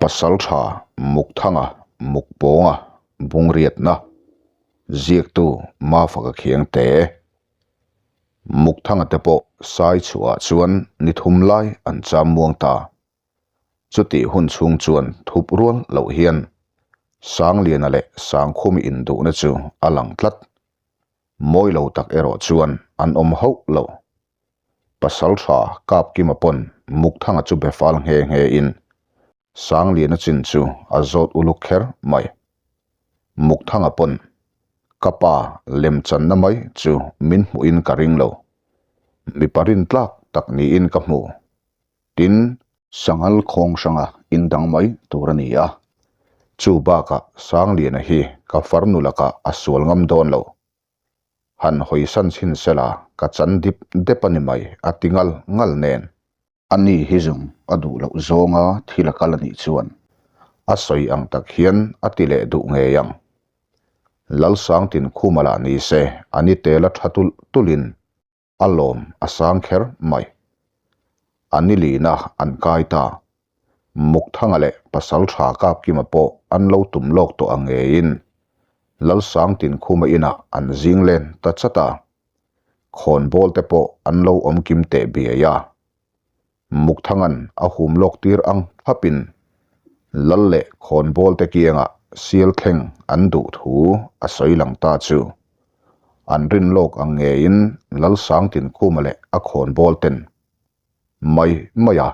Pasaltha Mukthanga Mukpawnga Bungriatna Ziaktu Mafaka Khiangte Mukthanga te pawh sai chhuah chuan ni thum lai an cham muang ta. Chutih hun chhung chuan thup rual loh hian Sangliana leh Sangkhumi induhna chu a lang tlat. Mawi lo tak erawh chuan an awm hauh lo. Pasaltha Kapkima pawn Mukthanga chu be fal nghe nghe in Sangliana chin chu a zawt uluk kher mai. Mukthanga pawn Ka pa lemchanna mai chu min hmuhin ka ring lo. Mipa rintlak tak niin ka hmu. Tin, Sanghal khawng hranga indang mai tur a ni a. Chu bakah Sangliana hi ka farnu lakah a sual ngam dawn lo. Han hawisan chhin sela ka chan dip dep a ni mai a ti ngal ngal nen. A ni hi zawng a duh loh zawnga thil a kal a nih chuan a sawi ang tak hian a ti leh duh ngei ang. Lalsangtin khuma lah ni se a ni tel a tha tulh tulhin A lawm a sang kher mai. A ni lina an kai ta. Mukthanga leh Pasaltha Kapkima pawh an lo tum lawk tawh ang ngeiin Lalsangtin khuma inah an zing len ta chat a. Khawnbawl te pawh an lo awm kim teh biai a. Mukthangan a hum lawk tir ang thlapin Lal leh khawnbawl te kiangah sial thleng an duh thu a sawi lang ta chu. An rin lawk ang ngeiin Lalsangtin Khuma leh a khawnbawl ten mai mai a,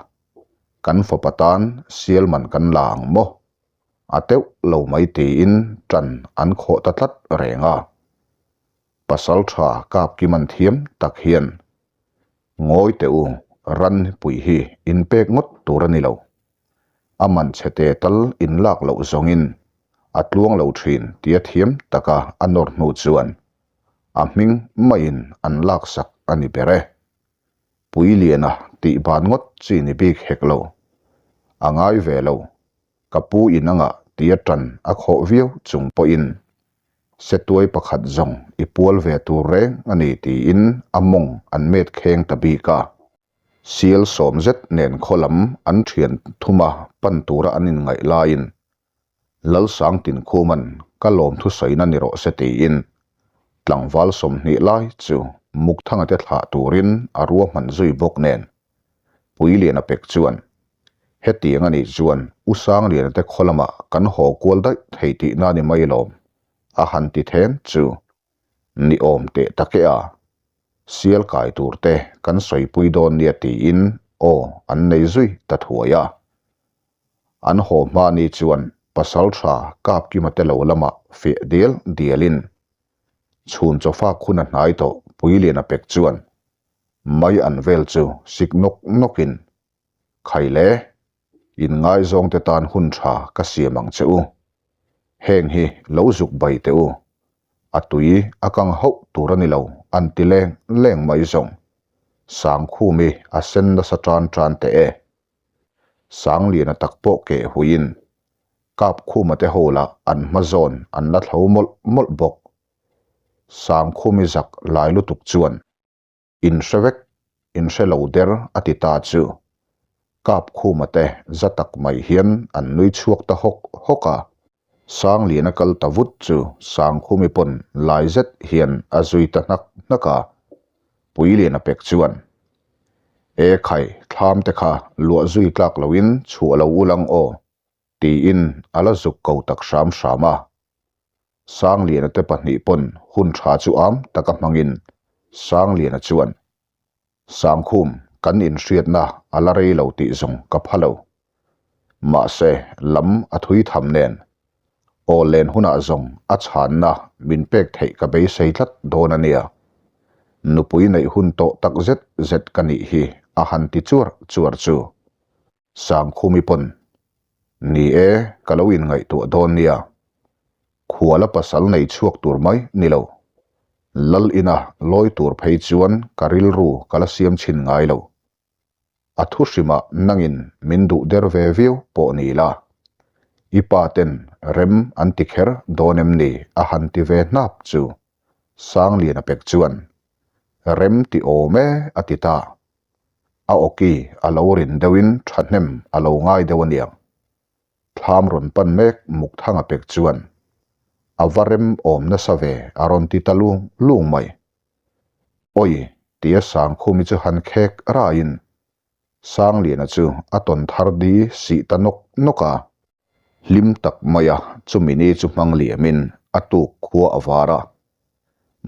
kan fapa tan sial man kan la ang maw? A teuh lo mai tiin tan an khawh ta tlat reng a. Pasaltha Kapkiman thiam tak hian Ngawi teh u, ran pui hi in pek ngawt tur a ni lo. A man chhe te tal in lak loh zawngin a tluang lo thin tia thiam taka a nawr hnu chuan a hming maiin an laksak a ni ber e. Puiliana tih ban ngawt chi ni bik hek lo. A ngai ve lo, ka pu in anga tia tan a khawh viau chung pawhin Setuai pakhat zawng i pual ve tur reng a ni tiin a mawng an met kheng ta bik a. Sial sawm zet nen khaw lam an thian thuma pan tura an inngaih laiin Lalsangtin Khuman ka lawm thusawina ni rawh se tiin tlangval 20 lai chu Mukthanga te thlah turin a ruahman zui bawk nen Puiliana pek chuan Hetiang a nih chuan U Sangliana te khaw lamah kan haw kual daih thei tihna ni mai lawm, a han ti then chu ni awm teh tak e a, sial kai tur te kan sawipui dawn nia tiin aw an nei zui ta thuai a. An haw hma ni chuan Pasaltha Kapkima te lo lamah feh dial dialin chhun chawfak hun a hnai tawh Puiliana pek chuan mai an vel chu sik nawk nawkin Khai le, in ngaizawngte tan hun tha ka siam ang che u. Heng hi lo zuk bai teh u. A tui a kang hauh tur a ni lo an ti leng leng mai zawng. Sangkhumi a sen nasa tan tan teh e. Sangliana tak pawh keh huiin Kapkhuma te ho lah an hma zawn an la thlo mawlh mawlh bawk. Sangkhumi zak lai lutuk chuan. In hre vek, in hre lo der a ti ta chu. Kapkhuma te za tak mai hian an nui chhuak ta hawk hawk a. Sangliana kal ta vut chu Sangkhumi pawn lai zet hian a zui ta hnak hnak a. Puiliana pek chuan, E khai, thlam te kha luah zui tlak loin chhuah lo ul ang aw, tiin a la zuk ko tak hram hram a. Sangliana te pahnih pawn hun tha chu am taka hmangin Sangliana chuan, Sangkhum, kan inhriatna a la rei lo tih zawng ka pha lo. Mahse, lam a thui tham nen, aw len hunah zawng a chhanna min pek theih ka beisei tlat dawn a nia. Nupui neih hun tawh tak zet zet ka nih hi a han ti chuar chuar chu. Sangkhumi pawn, Ni e, ka lo inngaihtuah dawn nia. Khuala pasal nei chhuak tur mai ni lo. Lal ina lawi tur phei chuan ka rilru ka la siam chhin ngai lo. A thu hrimah nangin min duh der ve viau pawh ni la. I pa ten rem an ti kher dawn em ni a han ti ve hnap chu Sangliana pek chuan, Rem ti awm e a ti ta. A awki a lo rin deuhin thahnem a lo ngai deuh aniang. Thlam rawn pan mek Mukthanga pek chuan a va rem awm nasa ve a rawn ti ta lung lung mai. Awi tia Sangkhumi chu han khek raiin Sangliana chu a tawn thar di sih ta nawk nawk a. Hlim tak maia chumi ni chu hmang liamin a tuk khua a var a.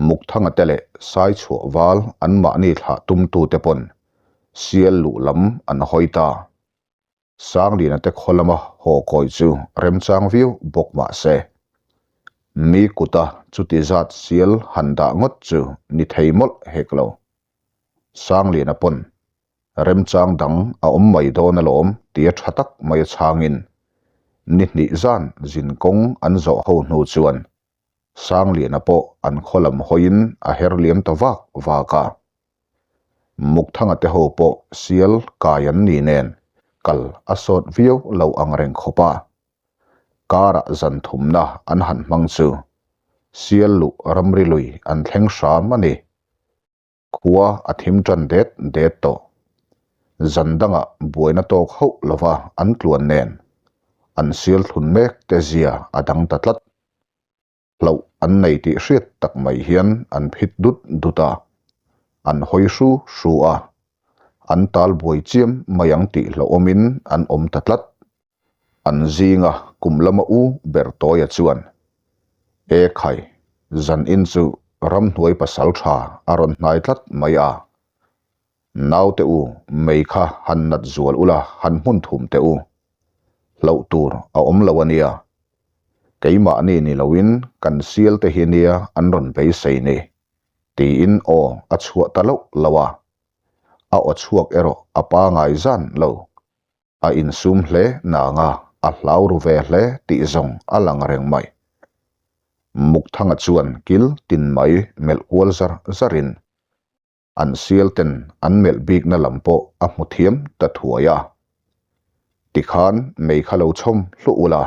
Mukthanga te leh Saichhuah val anmahni thlah tumtute pawn sial luh lam an hawi ta. Sangliana te khaw lama haw kawi chu remchang viau bawk mah se, mi kuta chuti zat sial han dah ngawt chu ni thei mawlh hek lo. Sangliana pawn remchang dang a awm mai dawn alawm tia tha tak mai a chhangin ni hnih zan zin kawng an zawh ho hnu chuan Sangliana pawh an khaw lam hawiin a her liam ta vak vak a. Mukthanga te ho pawh sial kai an ni nen kal a sawt viau lo ang reng khawp a. Karah zan thumna an han hmang chu sial luh ramri lui an thleng hram a ni. Khua a thim tan det det tawh. Zan dangah buaina tawk hauh lova an tluan nen an sial thlun mek te zia a dang ta tlat. Hlauh an nei tih hriat tak mai hian an phit dut dut a, an hawi hru hru a, an tal buai chiam mai ang tih hlauhawmin an awm ta tlat. An zinga kum lama u ber Tawia chuan, E khai, zan in chu ramhnuai pasal tha a rawn hnai tlat mai a, Naute u, mei kha han nat zual ula han hmun thum teh u. Hlauh tur a awm lo a nia. Keimahni ni loin kan sial te hi nia an rawn beisei ni, tiin aw a chhuah ta loh lo a. A aw chhuak erawh a pangai zan lo. A insum hle nanga a hlau ru ve hle tih zawng a lang reng mai. Mukthanga chuan kil tin mai melh kual zar zarin An sial ten an melh bikna lam pawh a hmu thiam ta thuai a. Tikhan mei kha lo chhawm hluh ula,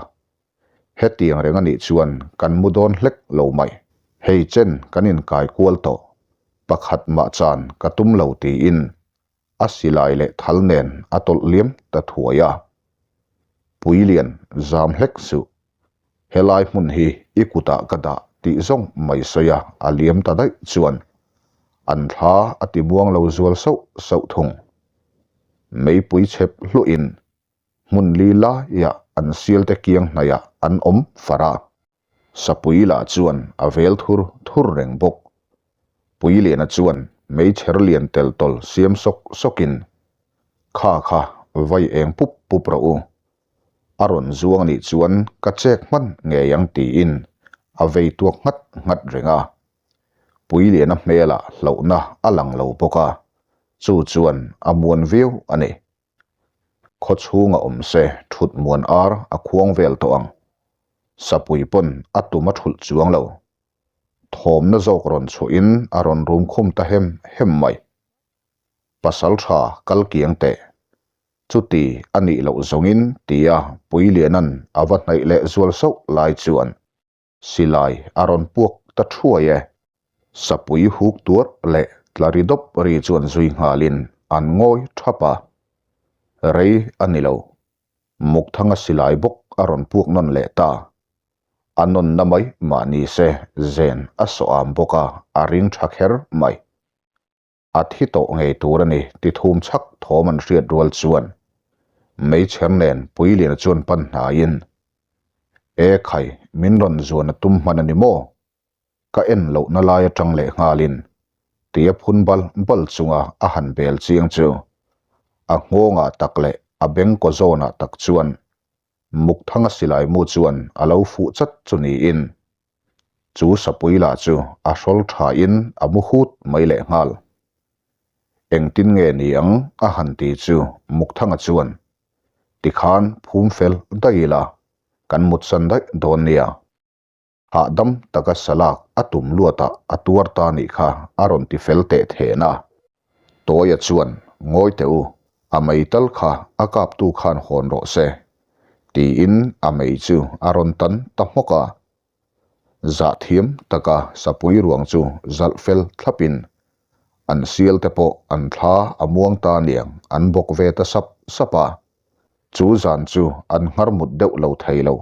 hetiang reng a nih chuan kan mu dawn hlek lo mai. Hei chen kan inkai kual tawh, pakhat mah chan ka tum lo tiin a silai leh thal nen a tawlh liam ta thuai a. Puilian zam hlek suh, Helai hmun hi i kutah ka dah tih zawng mai sawi a, a liam ta daih chuan an thla a ti muang lo zual sauh sauh thung. Meipui chhep hluhin hmun li laiah an sialte kiang hnaiah an awm far a. Sapui lah chuan a vel thur thur reng bawk. Puiliana chuan meichher lian tel tawl siam sawk sawkin, Kha kha, vai eng pup pup rawh u. A rawn zuang anih chuan ka chek hman ngei ang tiin a vei tuak nghat nghat reng a. Puiliana hmelah hlauhna a lang lo bawk a, chu chuan a muan viau a ni. Khaw chhunga awm se thut muan ar a khuang vel tawh ang. Sapui pawn a tum a thulh chuang lo. Thawmna zawk rawn chhuahin a rawn rum khum ta hem hem mai. Pasal tha kal kiang teh. Chuti a nih loh zawngin tia Puiliana'n a va hnaih leh zual sauh lai chuan silai a rawn puak ta thuai e. Sapui huk tuarh leh tla ri dawp ri chuan zui nghalin an ngawi thap a. Rei a ni lo. Mukthanga silai bawk a rawn puak nawn leh ta. A nawnna mai mah ni se zen a sawh am bawk a, a ring tha kher mai. A thi tawh ngei tur a ni ti thum chhak thawm an hriat rual chuan meichher nen Puiliana chuan pan hnaiin, E khai, min rawn zuan a tum hman a ni maw? Ka en lohna lai atang leh nghalin tia phun bal bal chunga a han bel chiang chu a nghawngah tak leh a bengkaw zawnah tak chuan Mukthanga silai mu chuan a lo fuh chat chu niin Chu sapui lah chu a hrawl thain a mu hut mai leh nghal. Engtin nge ni ang a han ti chu Mukthanga chuan, Tikhan phum fel daih ila, kan mutsan daih dawn nia. Hahdam taka salak a tum luatah a tuar ta nih kha a rawn ti fel teh then a. Tawia chuan, Ngawi teh u, a mei tal kha a kaptu khan hawn rawh se, tiin a mei chu a rawn tan ta hmawk a. Zah thiam taka sapui ruang chu zalh fel thlapin an sial te pawh an thla a muang ta niang an bawk ve ta sap sap a. Chu zan chu an nghar mut deuh lo thei lo.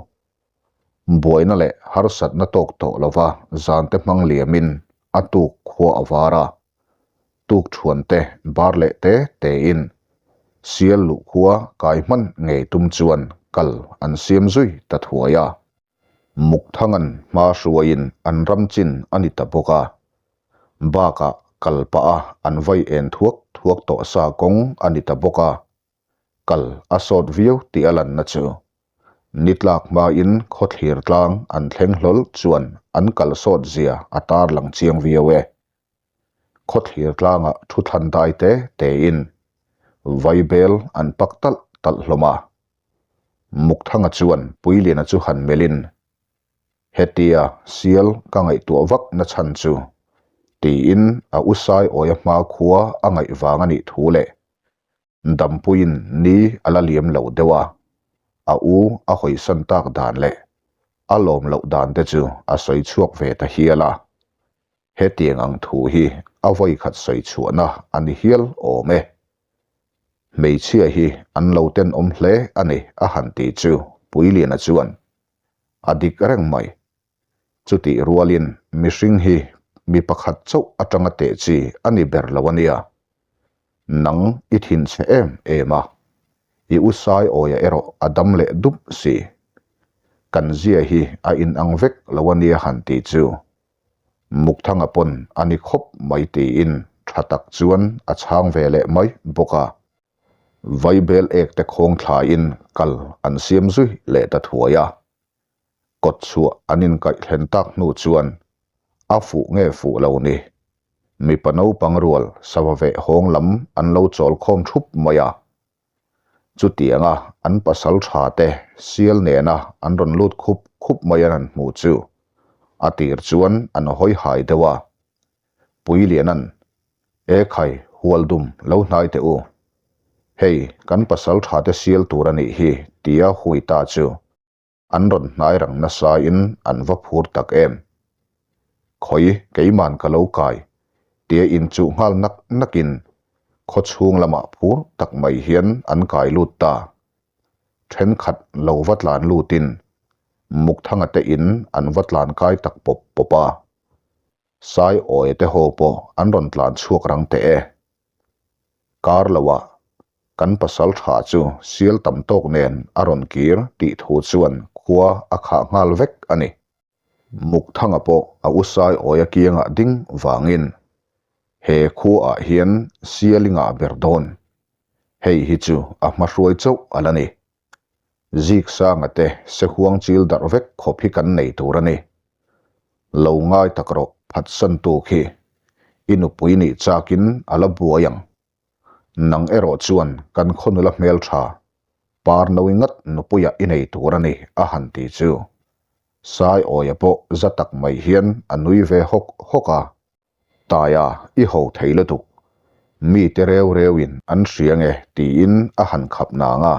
Buaina leh harsatna tawk tawh lova zante hmang liamin a tuk khua a var a. Tuk thuante bar leh te tein sial luh khua kai hman ngei tum chuan kal an siam zui ta thuai a. Mukthangan hma hruaiin an ram chin a ni ta bawk a. Bakah kal pah a an vai en thuak thuak tawh sa kawng a ni ta bawk a. Kal a sawt viau tih a lanna chu ni tlak hmain khawthlir tlang an thleng hlawl chuan an kal sawt zia a tarlang chiang viau e. Khawthlir tlangah thu thlan dai te tein vaibel an pak talh talh hlawm a. Mukthanga chuan Puiliana chu han melhin, Hetia sial ka ngaihtuah vak na chhan chu, tiin a u Saiawia hmakhua a ngaih vang a nih thu leh Dampuiin ni a la liam lo deuh a, a u a hawisan tak dan leh a lawm loh dan te chu a sawi chhuak ve ta hial a. Hetiang ang thu hi a vawikhat sawi chhuahna a ni hial awm e. Hmeichhia hi an lo tenawm hle a ni a han ti chu Puiliana chuan a dik reng mai. Chutih rualin mihring hi mi pakhat chauh atanga teh chi a ni ber lo a nia. Nang i thinchhe em em a, i u Saiawia erawh a dam leh dup si. Kan zia hi a inang vek lo a nia han ti chu Mukthanga pawn a ni khawp mai tiin tha tak chuan a chhang ve leh mai bawk a. Vaibel ek te khawng thlaiin kal an siam zui leh ta thuai a. Kawt chhuah an inkaih thlen tak hnu chuan a fuh nge fuh lo ni. Mipa naupang rual sava veh hawng lam an lo chawl khawm thup mai a. Chutianga an pasal tha te sial nena an rawn lut khup khup mai an han hmu chu a tir chuan an hawi hai deuh a. Puilianan, E khai, hual dum lo hnai teh u. Hei, kan pasal tha te sial tur a nih hi, tia hui ta chu An rawn hnai rang nasa in an va phur tak em. Khawi keiman ka lo kai tia inchuh nghal nak nak in khaw chhung lamah phur tak mai hian an kai lut ta. Thenkhat lo va tlan lut in Mukthanga te in an va tlan kai tak pawp pawp a. Saiawia te ho pawh an rawn tlan chhuak rang teh e. Kar loah kan pasal tha chu sial tam tawk nen a rawn kir tih thu chuan khua a khah nghal vek a ni. Mukthanga pawh a u Saiawia kiangah ding vangin he khuaah hian sial i ngah ber dawn. Hei hi chu a hmahruai chauh a la ni. Ziksanga te sehuang chil darh vek khawp hi kan nei tur a ni. Lo ngai tak rawh phatsantu khi i nupui nih chakin a la buai ang. Nang erawh chuan kan khaw nula hmeltha par nawi ngat nupuiah i nei tur a ni a han ti chu. Saiawia pawh za tak mai hian a nui ve hawk hawk a. Taia, i ho thei lutuk. Mite reu reuin an hria nge tiin a han khap nang a.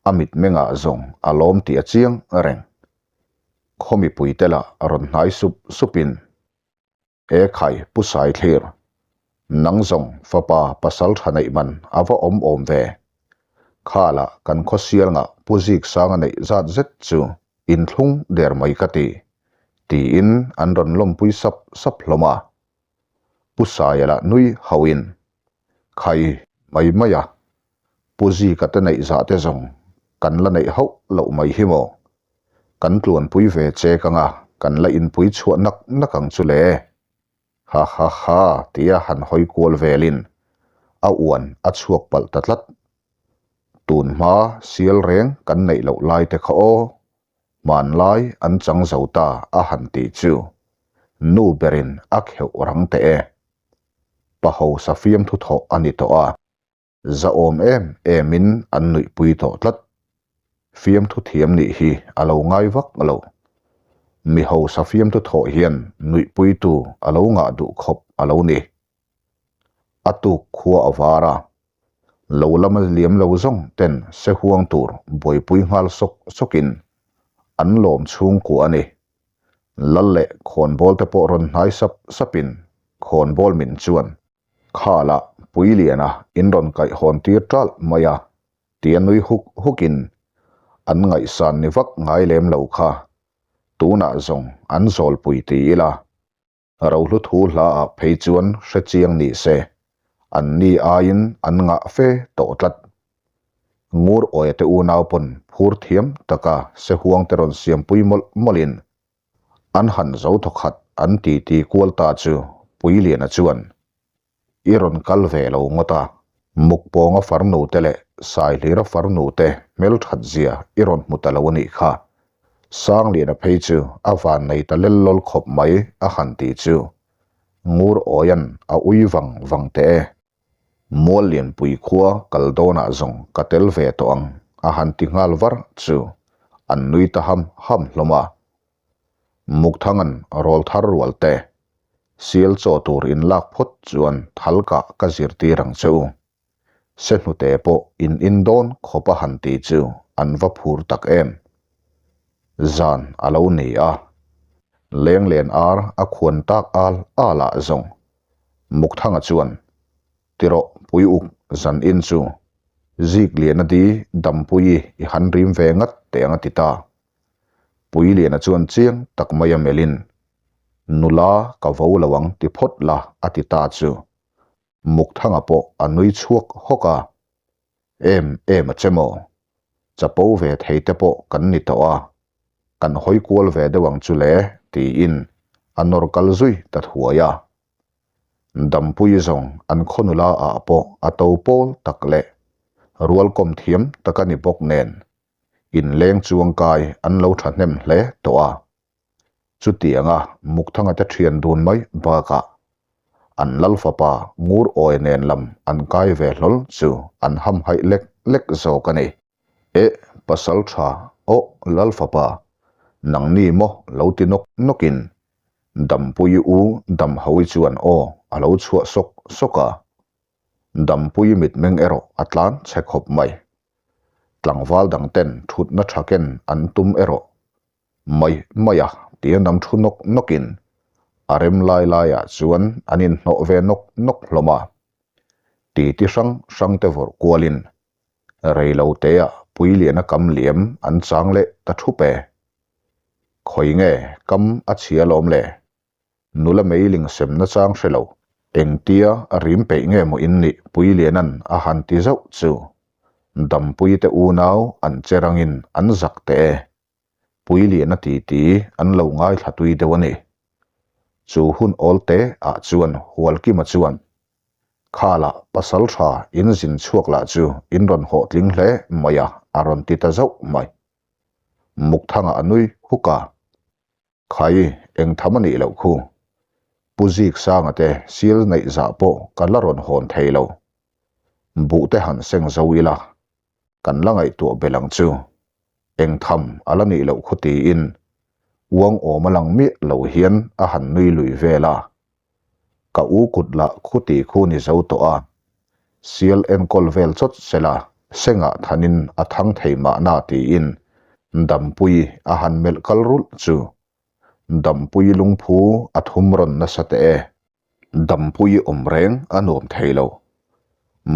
A mitmengah zawng a lawm tih a chiang reng. Khaw mipuite lah rawn hnai sup supin, E khai, Pu Saithlir, nang zawng fapa pasal tha neih man a va awm awm ve. Khalah kan khawsialngah Pu Ziksanga neih zat zet chu inthlung der mai ka ti. Tiin an rawn lawmpui sap sap hlawm a. Pu Saia lah nui hauhin, Khai mai mai a, Pu Zika te neih zah te zawng kan la neih hauh loh mai hi maw? Kan tluanpui ve che kang a, kan la inpui chhuah nak nak ang chu le. Ha ha ha tia han hawi kual velin a uan a chhuak palh ta tlat. Tun hma sial reng kan neih loh lai te kha aw. Hmanlai an chang zo ta a han tih chu nu berin a kheuh rang teh e. Pa hausa fiamthu thawh a ni tawh a, zahawm em emin an nuihpui tawh tlat. Fiamthu thiam nih hi a lo ngai vak lo. Mi hausa fiamthu thawh hian nuihpuitu a lo ngah duh khawp a lo ni. A tuk khua a var a, lo lama liam lo zawng ten se huang tur buaipui nghal sawk sawkin an lawm chhungkua a ni. Lal leh khawnbawl te pawh rawn hnai sap sapin khawnbawl min chuan khalah Puiliana in rawn kaihhawn tir ṭalh mai a. Tia nui huk hukin an ngaihsan ni vak ngai lem lo kha tunah zawng an zawlpui ti ila, Rohlu thu hla ah phei chuan hre chiang ni se, an ni aiin an ngah fe tawh tlat. Ngur awia te unau pawn phur thiam taka se huang te rawn siampui mawlh mawlhin an han zo thawkhat an titi kual ta chu Puiliana chuan I rawn kal ve lo ngawt a, Mukpawnga farnu te leh Saihlira farnu te hmelthat zia i rawn hmu ta lo a nih kha. Sangliana phei chu a van nei ta lel lawl khawp mai a han ti chu Ngur Awia'n a ui vang vang teh e. Mual Lianpui khua kal dawnah zawng ka tel ve tawh ang a han ti nghal var chu an nui ta ham ham hlawm a. Mukthanga'n rawl thar rual te, sial chaw tur in lak phawt chuan thal kah ka zirtir ang che u. Se hnute pawh in in dawn khawp a han ti chu an va phur tak em. Zan a lo ni a, lenglen ar a khuan tak al al ah zawng Mukthanga chuan, Tirawh pui uk zan in chu, zik lian a di dampuii i han rim ve ngat teh ang a ti ta. Puiliana chuan chiang tak mai a melhin, Nula ka vo lo ang ti phawt la a ti ta chu. Mukthanga pawh a nui chhuak hawk a, Em em a che maw? Chapo ve thei te pawh kan ni tawh a, kan hawi kual ve deuh ang chu le tiin a nawr kal zui ta thuai a. Dampui zawng an khaw nula ah pawh a to pawl tak leh rualkawm thiam tak a ni bawk nen inleng chuangkai an lo thahnem hle tawh a. Chutianga Mukthanga te thian dun mai bakah an lal fapa Ngur Awi nen lam an kai ve hlawl chu an hamhaih lek lek zawk a ni. Eh, pasal tha, aw lal fapa, nangni maw lo ti nawk nawkin Dampuii u Damhawi chuan aw a lo chhuah sawk sawk a. Dampuii mitmeng erawh a tlan chhe khawp mai. Tlangval dang ten thutna tha ken an tum erawh mai mai a tia nam thu nawk nawkin a rem lai laiah chuan an inhnawh ve nawk nawk hlawm a. Titi hrang hrang te vawrh kualin rei lo teah Puiliana kam liam an chang leh ta thup e. Khawi nge kam a chhia lawm le? Nula meiling sem nachang hre lo. Engtia a rim peih nge maw in nih Puiliana'n a han ti zauh chu. Dampuii te unau an che rangin an zak teh e. Puiliana titi an lo ngaithla tui deuh a ni. Chu hun awl te ah chuan Hualkima chuan, Khalah pasal tha in zin chhuak lah chu in rawn hawhtling hle mai a a rawn ti ta zauh mai. Mukthanga a nui huk a. Khai, eng tham a nih loh khu. Pu Zik Sanga te sil neih zah pawh ka la rawn hawn thei lo. Buh te han seng zo ila, kan la ngaihtuah belh ang chu. Eng tham a la nih loh khu tiin uang awm a lang miah lo hian a han nui lui vel a. Ka u kut lah khu ti khu ni zo tawh a, sial enkawl vel chawt sela sengah thanin a thang thei mahna tiin Dampui a han melh kal rulh chu Dampui lungphu a thum rawn nasa teh e. Dampui awm reng a nuam thei lo.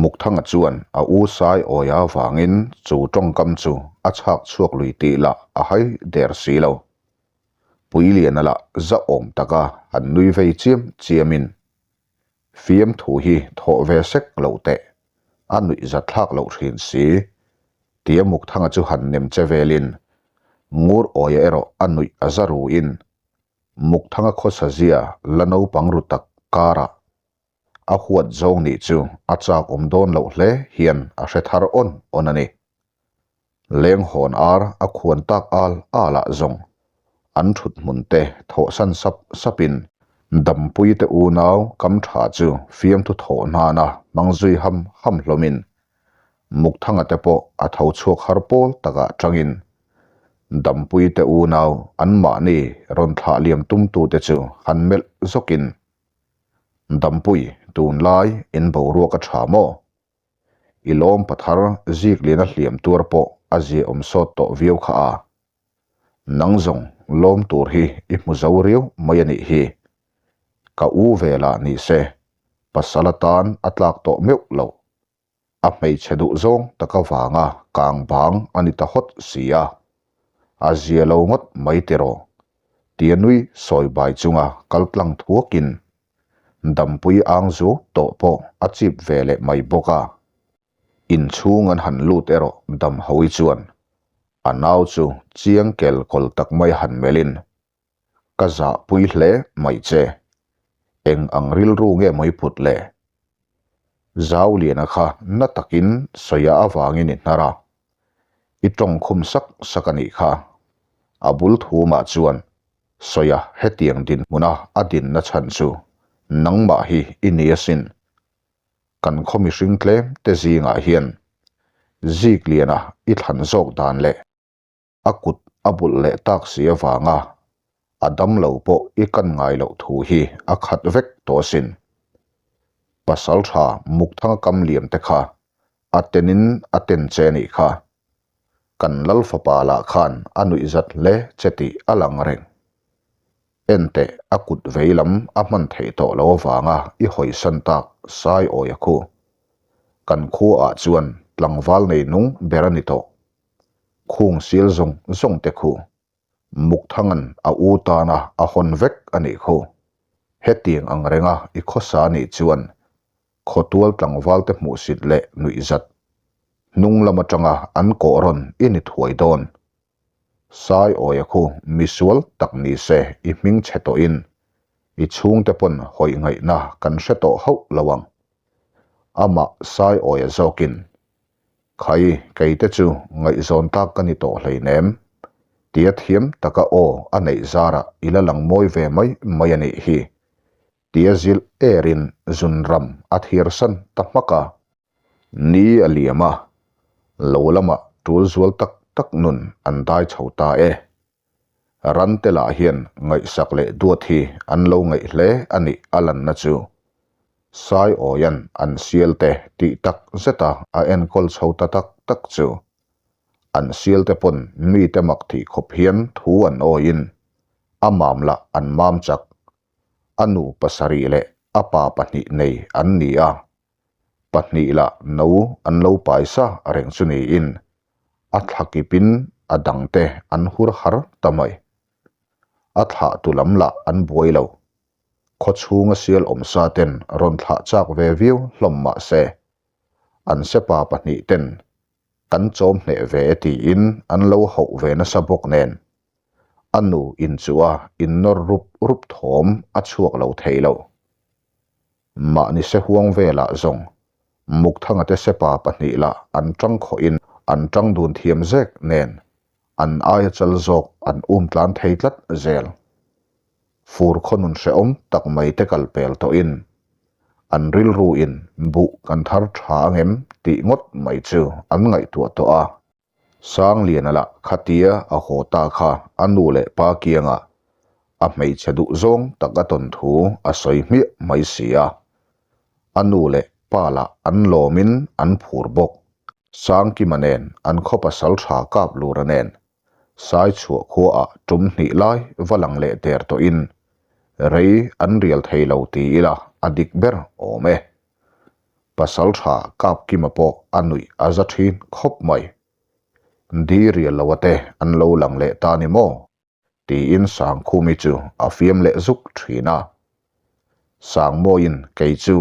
Mukthanga chuan a u sai awia vangin chu tawngkam chu a chhak chhuak lui tih lah a hai der si lo. Puiliana lah zahawm taka an nui vei chiam chiamin fiamthu hi thawh ve sek loh teh, a nuih zat thlak loh thin si, tia Mukthanga chu han nem che velin Ngur Awia erawh a nuih a za ruin Mukthanga khawsa zia la naupang ru tak karah a huat zawng nih chu a chak awm dawn loh hle hian a hre thar awn awn a ni. Leng hawn ar a khuan tak al al ah zawng an thut hmun te thawhsan sap sapin Dampui te unau kam tha chu fiamthu thawh hnana hmang zui ham ham hlawmin Mukthanga te pawh a tho chhuak har pawl takah tangin Dampui te unau an mahni rawn thlah liam tumtute chu han melh zawkin Dampui tunlai in boruak a tha maw? I lawm pathar zik lian a hliam tuar pawh a zia awm sawt tawh viau kha a. Nang zawng lawm tur hi i hmu zo riau mai a nih hi. Ka u ve lah ni se, pasal atan a tlak tawh meuh loh. A hmeichhe duh zawng tak avanga kang bang a ni ta hawt si a, a zia lo ngawt mai tiraw? Tia nui sawi bai chunga kal tlang thuakin dampui ang zu tawh pawh a chip ve leh mai bawk a. Inchhung an han lut erawh Damhawi chuan a nau chu chiang kel kawl tak mai han melhin, Ka zahpui hle mai che, eng ang rilru nge mawi put le? Zauliana kha na takin sawia avangin i hnar a, i tawng khum sak sak a nih kha. A bul thumah chuan sawia hetiang dinhmuna a dinna chhan chu nangmah hi i ni asin. Kan khaw mihring tlem te zingah hian Zikliana i thlan zawk dan leh a kut a bulh leh tak si avanga a damlo pawh i kan ngai loh thu hi a khat vek tawh asin. Pasal tha Mukthanga kam liam te kha a tenin a ten che anih kha. Kan Lal fapa lah khan a nuihzat hle che tih a lang reng. Enteh a kut vei lam a hman theih tawh lo avanga i hawisan tak Saiawi a khu. Kan khuaah chuan tlangval nei nung ber a ni tawh. Khung sil zawng zawng te khu. Mukthangan a u tana a hawn vek a nih khu. Hetiang ang renga i khawsa nih chuan khawtual tlangval te hmuhsit leh nuihzat hnung lam atanga an kawh rawn i ni thuai dawn. Saiawia khu misual tak ni se i hming chhe tawhin i chhungte pawn hawi ngaihna kan hre tawh hauh lo ang. Amah Saiawia zawkin Khai, keite chu ngaihzawn tlak ka ni tawh hleinem, tia thiam taka aw a neih zarah i la lang mawi ve mai mai a nih hi, tia zilh erin zunram a thirsan ta hmak a. Ni a liam a, lo lamah tul zual tak tak nun an dai chho ta e. Rante lah hian ngaihsak leh duat hi an lo ngaih hle a nih a lanna chu Saiawian an sialte tih tak zeta a enkawl chho ta tak tak chu an sialte pawn mite mak thih khawp hian thu an awiin a mam lah an mam chak a nu pasarih leh a pa pahnih nei an ni a, pahnih lah no an lo paisa reng chu niin a thla kipin a dangte an hur har ta mai. A thlah tu lam lah an buai lo. Khaw chhunga sial awm sa ten rawn thlah chak ve viau hlawm mah se, an sepa pahnih ten kan chawm hneh ve e tiin an lo hauh ve nasa bawk nen, a nu inchuh a innawr rup rup thawm a chhuak lo thei lo. Mahni se huang velah zawng Mukthanga te sepa pahnih lah an tang khawhin an tang dun thiam zek nen an aia chal zawk an um tlan thei tlat zel. Fur khaw nun hrehawm tak mai te kal pel tawhin an rilru in buh kan thar tha angem tih ngawt mai chu an ngaihtuah tawh a. Sangliana lah khatia a haw ta kha a nu leh pa kiangah a hmeichhe duh zawng tak a tawn thu a sawi hmiah mai si a. A nu leh pa lah an lawmin an phur bawk. Sangkima nen an khaw pasal tha kap lura nen Saichhuah khuaah tum hnih lai va lang leh der tawhin rei an rial thei lo ti ila a dik ber awm e. Pasal tha Kapkima pawh a nuih a za thin khawp mai. Di rial lo ate an lo lang leh ta ni maw? tiin Sangkhumi chu a fiam leh zuk thin a. Sangmawiin kei chu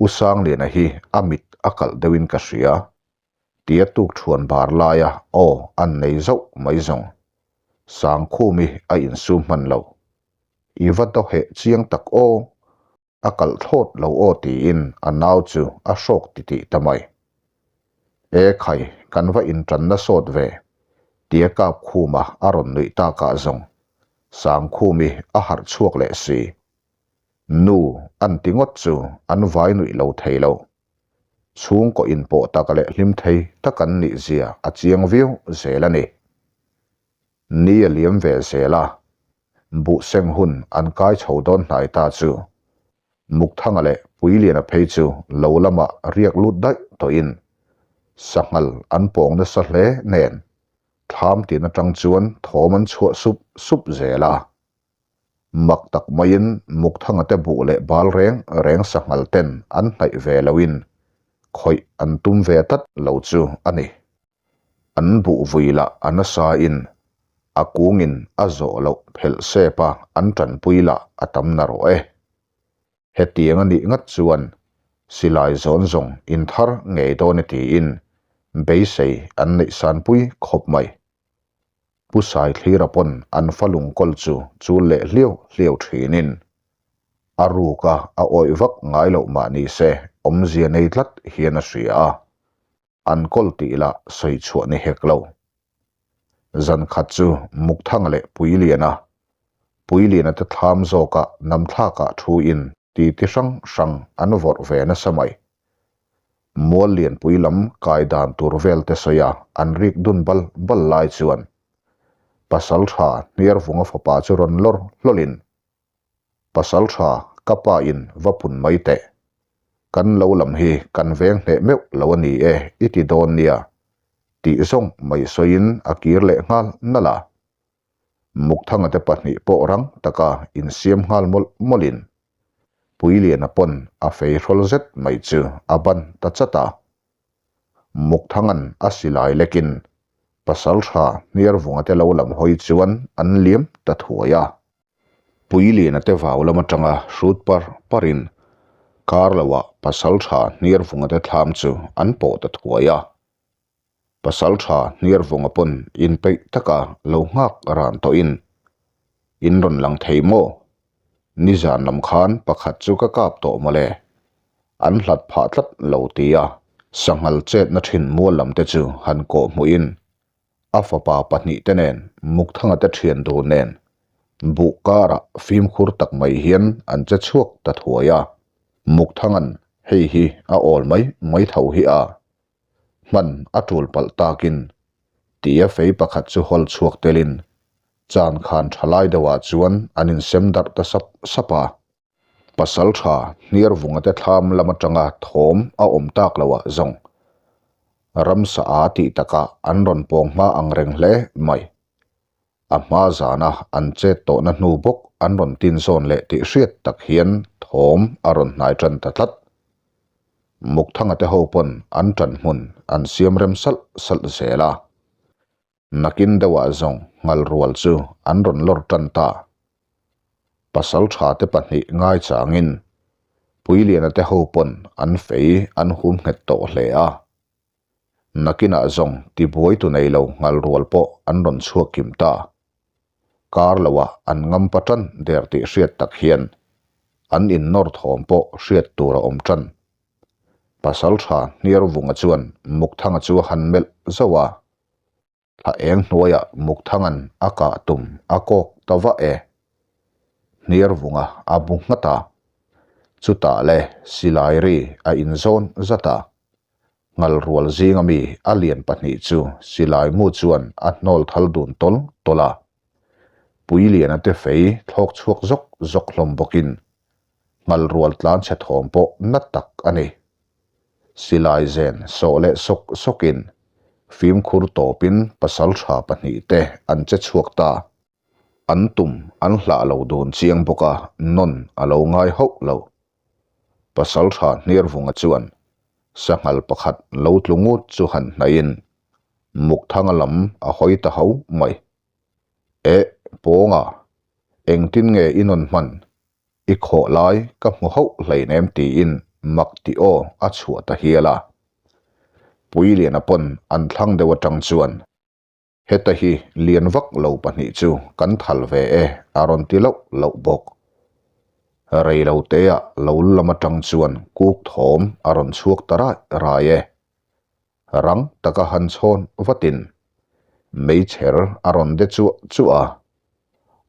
U Sangliana hi a mit a kalh deuhin ka hria. Tia tuk thuan bar laia aw an nei zauh mai zawng. Sangkhumi a insum hman lo. I va dawheh chiang tak aw. A kalh thlawt lo aw tiin a nau chu a hrawk titih ta mai. E khai, kan va intanna sawt ve, tia kap khuma a rawn nuih takah zawng Sangkhumi a harh chhuak leh si. Nu an ti ngawt chu an vai nuih lo thei lo. Chhungkaw inpawh tak leh hlim thei tak an nih zia a chiang viau zel a ni. Ni a liam ve zel a, buhseng hun an kai chho dawn hnai ta chu Mukthanga leh Puiliana phei chu lo lamah riak lut daih tawhin sanghal an pawng nasa hle nen thlam tin atang chuan thawm an chhuah sup sup zel a. Mak tak maiin Mukthanga te buh leh bal reng reng sanghal ten an hnaih ve loin. khawih an tum ve tlat lo chu a ni. An buh vui lah a nasa in a kungin a zawh loh phelh sep a an tanpui lah a tam narawh e. Hetiang a nih ngat chuan silai zawn zawng in thar ngei dawn e tiin beisei an neih sanpui khawp mai. Pu Saithlira pawn an fa lungkawl chu chul leh hliau hliau thinin a ruka a awih vak ngai loh mah ni se awmzia nei tlat hian a hria a, an kawl tih lah sawi chhuah ni hek lo. Zan khat chu Mukthanga leh Puiliana, Puiliana te thlam zawkah namthlakah thu in titi hrang hrang an vawrh ve nasa mai. Mual lianpui lam kai dan tur vel te sawi a an rik dun bal bal lai chuan Pasal tha Hniarvunga fapa chu rawn lawr hlawlin Pasal tha ka pa in va pun mai teh. Kan lo lam hi kan veng hneh meuh lo a ni e i ti dawn nia tih zawng mai sawiin a kir leh nghal nalh a. Mukthanga te pahnih pawh rang taka insiam nghal mawlh mawlhin Puiliana pawn a fei hrawl zet mai chu a ban ta chat a. Mukthanga'n a silai lekin Pasaltha Hniarvunga te lo lam hawi chuan an liam ta thuai a. Puiliana te vau lam atanga hrut par parin kar loah Pasaltha Hniarvunga te thlam chu an pawh ta thuai a. Pasaltha Hniarvunga pawn inpeih taka lo nghak ran tawhin, In rawn lang thei maw? Nizan lam khan pakhat chu ka kap tawh mawle. An hlat phah tlat lo tia sanghal chetna thin mual lam te chu han kawh hmuhin a fapa pahnihte nen Mukthanga te thian dun nen buh karah fimkhur tak mai hian an che chhuak ta thuai a. Mukthanga'n hei hi a awl mai mai tho hi a hman a tul palh takin tia fei pakhat chu hawl chhuak telin chan khan tha lai deuhah chuan an insem darh ta sap sap a. Pasal tha Hniarvunga te thlam lam atanga thawm a awm tak loah zawng ramsa a tih takah an rawn pawng hma ang reng hle mai. A hma zana an chet tawhna hnu bawk an rawn tin zawn leh tih hriat tak hian thawm a rawn hnai tan ta tlat. Mukthanga te ho pawn an tan hmun an siam rem salh salh zel a. Nakin deuhah zawng nghal rual chu an rawn lawr tan ta. Pasal tha te pahnih ngaichangin Puiliana te ho pawn an fei an hum nghet tawh hle a. Nakinah zawng tibuai tu nei lo nghal rual pawh an rawn chhuak kim ta. Kar loah an ngam pa tan der tih hriat tak hian an innawr thawm pawh hriat tur a awm tan. Pasaltha Hniarvunga chuan Mukthanga chu a han melh zauh a. Thla eng hnuaiah Mukthanga'n a kah tum a kawk ta vah e. Hniarvunga a bu nghat a. Chutah le silai ri a inzawn zat a. Ngalrual zinga mi a lian pahnih chu silai mu chuan a hnawl thal dun tawl tawl a. Puiliana te fei thlawk chhuak zawk zawk hlawm bawkin ngalrual tlanchhe thawm pawh na tak a ni. Silai zen sawh leh sawk sawkin fimkhur tawpin pasal tha pahnihte an che chhuak ta. An tum an hlah lo dun chiang bawk a, nawn a lo ngai hauh lo. Pasal tha Hniarvunga chuan sanghal pakhat lo tlu ngut chu han hnaihin Mukthanga lam a hawi ta ho mai. Eh, Pawnga, engtin nge i nawn hman? I khawh lai ka hmu hauh hleinem tiin mak tih aw a chhuah ta hial a. Puiliana pawn an thlang deuh atang chuan heta hi lian vak lo pahnih chu kan thal ve e a rawn ti loh loh bawk. Rei lo teah lo lam atang chuan kuk thawm a rawn chhuak ta rai rai e. Rang taka han chhawn vatin meichher a rawn de chuah chuah a,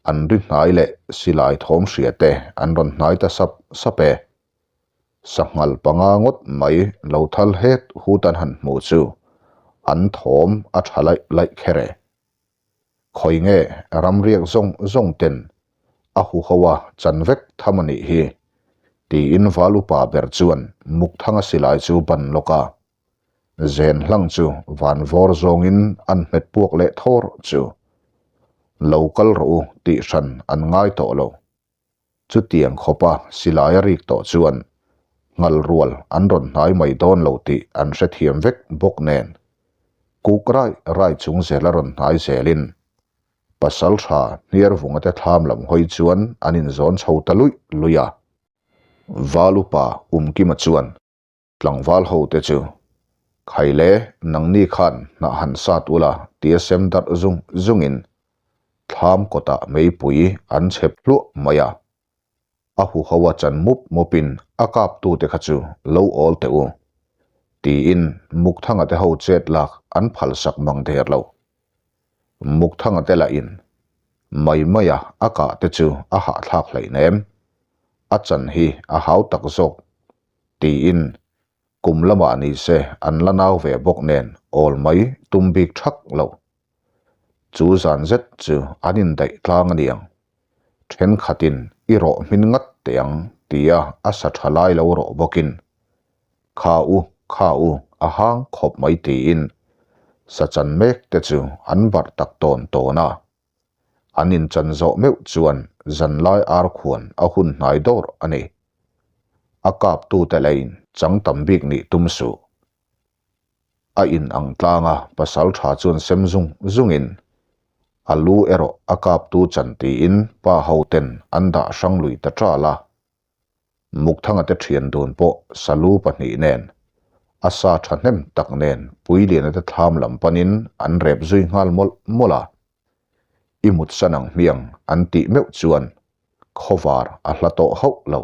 an ri hnai leh silai thawm hria te an rawn hnai ta sap sap e. Sanghal panga ngawt mai lo thal het hut an han hmuh chu an thawm a tha laih laih kher e. Khawi nge ramriak zawng zawng ten a huho a chan vek tham a nih hi tiin val upa ber chuan Mukthanga silai chu ban lawk a. Zen hlang chu van vawr zawngin an hmet puak leh thawr chu lo kal rawh u tih hran an ngai tawh lo. Chutiang khawpa silai a rik tawh chuan. Nghal rual an rawn hnai mai dawn lo tih an hrethiam vek bawk nen, kuk rai rai chung zela rawn hnai zelin Pasaltha Hniarvunga te thlam lam hawi chuan an inzawn chho ta luih luih a. Valupa Umkima chuan Tlangval ho te chu, Khaile, nangni khan hnah han sat ula tia sem darh zung zungin thlam kawtah meipui an chhep hluah mai a. A huho a chan mup mupin a kaptute kha chu lo awl teh u, tiin Mukthanga te ho chet lak an phalsak mang der lo. Mukthanga te lahin mai maia a kah te chu a hahthlak hleinem, a chan hi a hau tak zawk tiin kum lamah ni se an la nau ve bawk nen awl mai tum bik thak lo. Chu zan zet chu an indaih tlang a niang. Thenkhatin i rawh hmin ngat teh ang tia a sa tha lai lo rawh bawkin kha u kha u a hang khawp mai tiin sa chan mek te chu an barh tak tawn tawn a. An inchan zawh meuh chuan zanlai ar khuan a hun hnai dawr a ni. A kaptute lain chang tam bik nih tum suh. A in ang tlang a, pasal tha chuan sem zung zungin a lu erawh a kaptu chan tiin pa hoten an dah hrang lui ta ṭal a. Mukthanga te thian dun pawh salu pahnih nen, a sa thahnem tak nen Puiliana te thlam lam panin an rep zui nghal mawlh mawlh a. I mutsan ang hmiang an tih meuh chuan khawvar a hla tawh hauh lo.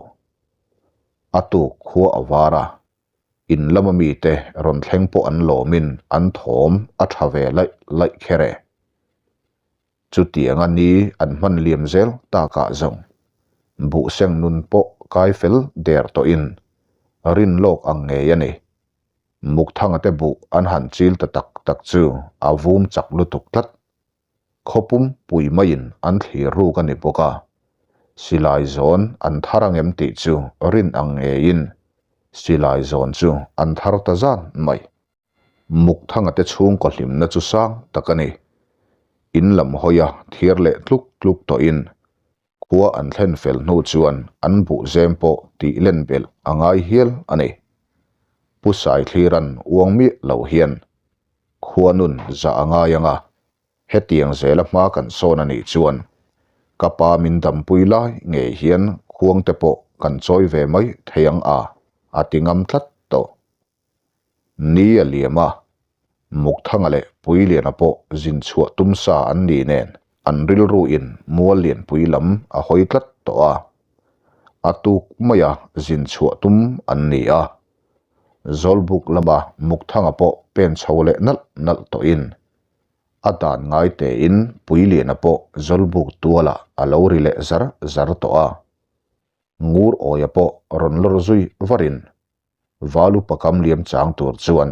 A tuk khua a var a, in lama mite rawn thleng pawh an lawmin an thawm a tha ve laih laih kher e. Chutianga ni an hman liam zel takah zawng buhseng nun pawh kai fel der tawhin rin lawk ang ngei a ni. Mukthanga te buh an han chil ta tak tak chu a vum chak lutuk tlat. Khawpum pui maiin an thlir ruk a ni bawk a, silai zawn an thar angem tih chu rin ang ngeiin silai zawn chu an thar ta zan mai. Mukthanga te chhungkaw hlimna chu sang tak a ni. In lam hawia thiar leh tluk tluk tawhin khua an thlen fel hnu chuan an buh zem pawh tih len belh a ngai hial a ni. Pu Saithliran uang miah lo hian khua nun zah a ngai ang a, hetiang zela hma kan sawn a nih chuan ka pa min dampui lai ngei hian khuang te pawh kan chawi ve mai thei ang a, a ti ngam tlat tawh. Ni a liam a, Mukthanga leh Puiliana pawh zin chhuah tum sa an ni nen an rilru in mual lianpui lam a hawi tlat tawh a. A tuk maia zin chhuah tum an ni a. Zawlbuk lama Mukthanga pawh pen chho leh nalh nalh tawhin a dan ngai tein Puiliana pawh Zawlbuk tualah a lo ri leh zar zar tawh a. Ngur awia pawh rawn lawr zui varin Valu pakam liam chang tur chuan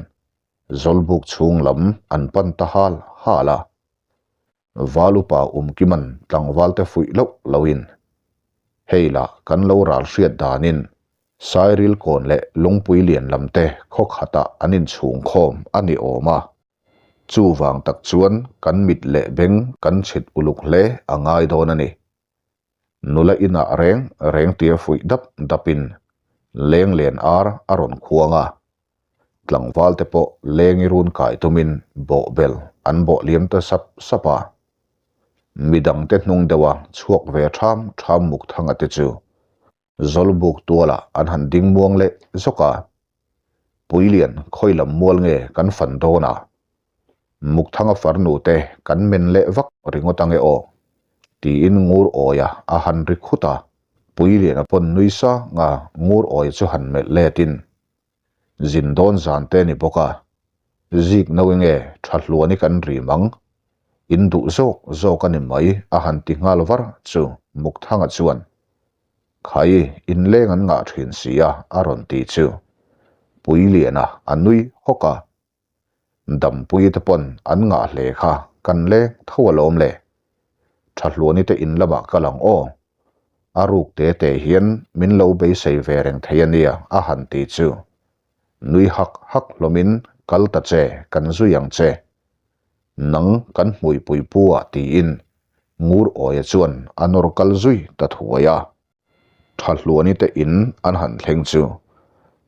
Zawlbuk chhung lam an pan ta hal hal a. Valupa Umkiman tlangval te fuih loh loin, Hei lah kan lo ral hriat danin Sairil kawn leh Lungpui lian lam te khaw khatah an inchhung khawm a ni awm a. Chuvang tak chuan kan mit leh beng kan chhit uluk hle a ngai dawn a ni. Nula inah reng reng tia fuih dap dapin leng len ar a rawn khuang a, tlangval te pawh lengi run kai tumin bawhbel an bawh liam ta sap sap a. Midangte hnung deuha chhuak ve ṭham ṭham Mukthanga te chu Zawlbuk tualah an han ding muang leh zawk a, Puilian khawi lam mual nge kan fan dawn a? Mukthanga farnu te kan men leh vak ringawt ange aw, tiin Ngur Awia a han ri khut a, Puiliana pawn nui sanga Ngur Awia chu han melh letin, Zin dawn zan te ni bawk a, zik no enge tha hluan i kan rim ang, in duh zawk zawk a ni mai a han ti nghal var chu Mukthanga chuan Khai, inleng an ngah thin si a a rawn ti chu Puiliana a nui hawk a, Dampui te pawn an ngah hle kha kan leng tho alawm le. Thahluani te in lamah kal ang aw. A ruk te te hian min lo beisei ve reng thei a nia a han ti chu. Nui hak hak hlawmin kal ta che kan zui ang che. Nang kan hmuipui pu ah tiin Ngur Awia chuan a nawr kal zui ta thuai a. Thahluani te in an han thleng chu.